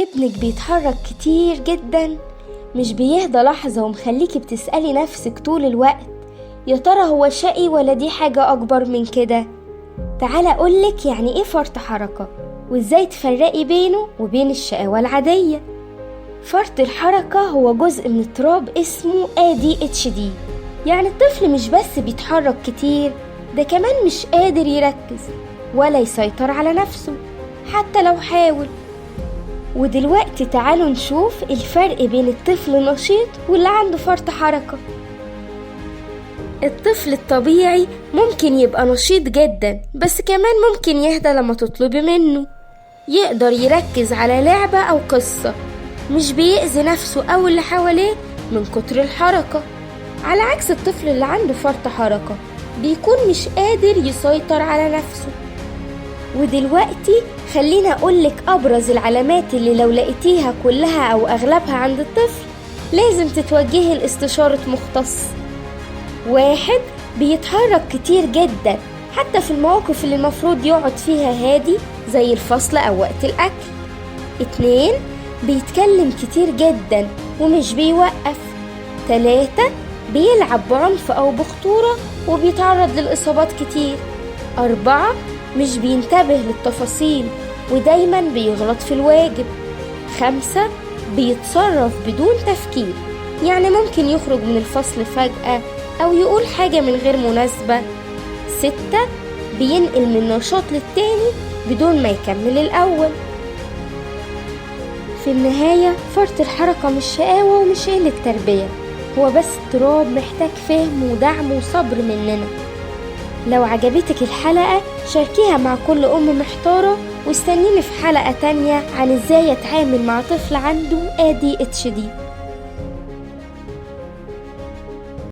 ابنك بيتحرك كتير جدا، مش بيهدى لحظة، ومخليكي بتسألي نفسك طول الوقت يا ترى هو شقي ولا دي حاجة أكبر من كده؟ تعالى أقولك يعني إيه فرط حركة وإزاي تفرقي بينه وبين الشقاوة العادية. فرط الحركة هو جزء من اضطراب اسمه ADHD، يعني الطفل مش بس بيتحرك كتير، ده كمان مش قادر يركز ولا يسيطر على نفسه حتى لو حاول. ودلوقتي تعالوا نشوف الفرق بين الطفل النشيط واللي عنده فرط حركة. الطفل الطبيعي ممكن يبقى نشيط جدا، بس كمان ممكن يهدى لما تطلبي منه، يقدر يركز على لعبة أو قصة، مش بيأذي نفسه أو اللي حواليه من كتر الحركة. على عكس الطفل اللي عنده فرط حركة بيكون مش قادر يسيطر على نفسه. ودلوقتي خلينا أقولك أبرز العلامات اللي لو لقيتيها كلها أو أغلبها عند الطفل لازم تتوجهي لاستشارة مختص. 1، بيتحرك كتير جدا حتى في المواقف اللي المفروض يقعد فيها هادي زي الفصل أو وقت الأكل. 2، بيتكلم كتير جدا ومش بيوقف. 3، بيلعب بعنف أو بخطورة وبيتعرض للإصابات كتير. 4، مش بينتبه للتفاصيل ودايما بيغلط في الواجب. 5، بيتصرف بدون تفكير، يعني ممكن يخرج من الفصل فجأة أو يقول حاجة من غير مناسبة. 6، بينقل من نشاط للتاني بدون ما يكمل الأول. في النهاية فرط الحركة مش شقاوة ومش قلة تربية، هو بس اضطراب محتاج فهم ودعم وصبر مننا. لو عجبتك الحلقة شاركيها مع كل أم محتارة، واستنيني في حلقة تانية عن ازاي اتعامل مع طفل عنده ADHD.